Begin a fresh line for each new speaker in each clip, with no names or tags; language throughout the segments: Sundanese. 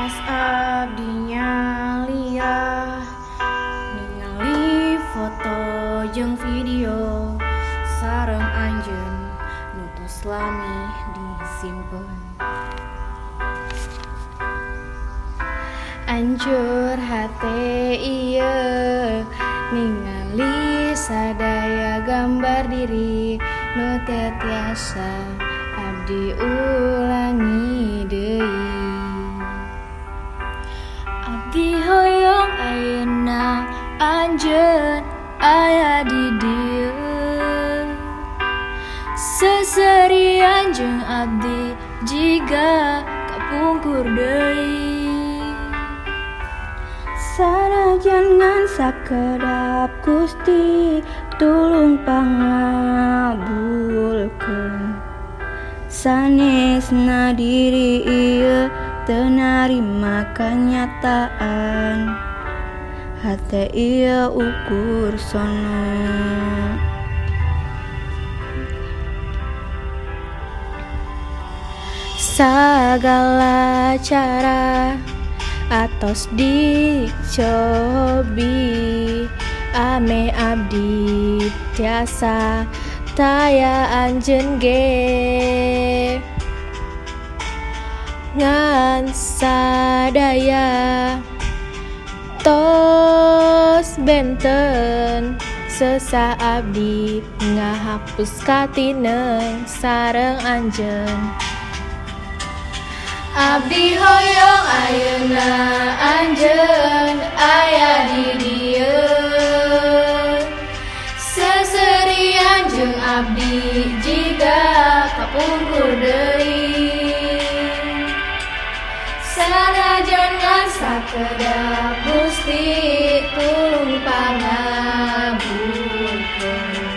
Tos abdi nyalira ningali foto jeung video sareng anjeun nu tos lami disimpen. Ancur hate ieu ningali sadaya gambar diri nu teu tiasa abdi ulangi deui. Abdi hoyong ayeuna anjeun aya di dieu, seserian jeung abdi jiga kapungkur deui.
Sanajan ngan sakedap, Gusti, tulung pangabulkeun. Sanesna diri ieu teu narima kanyataan. Hate ieu ukur sono.
Sagala cara atos dicobi ameh abdi tiasa taya anjeun ge, ngan sadaya tos benten. Sesah abdi ngahapus katineng sareng anjeun. Abdi hoyong ayeuna anjeun aya di dieu, seserian jeung abdi jiga kapungkur deui. Sanajan ngan sakedap, Gusti, tulung pangabulkeun.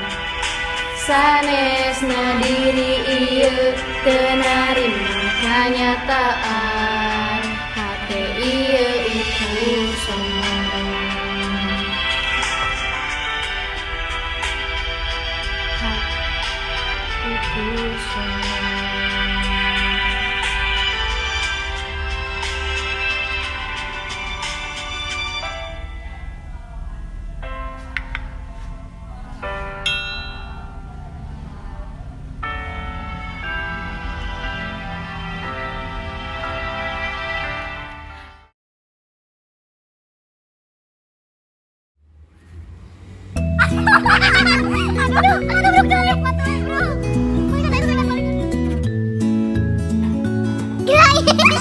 Sanesna diri ieu teu narima kanyataan. Hate ieu ukur sono. Ukur sono.
Aduh, aduh, aduh, aduh, aduh. Gila.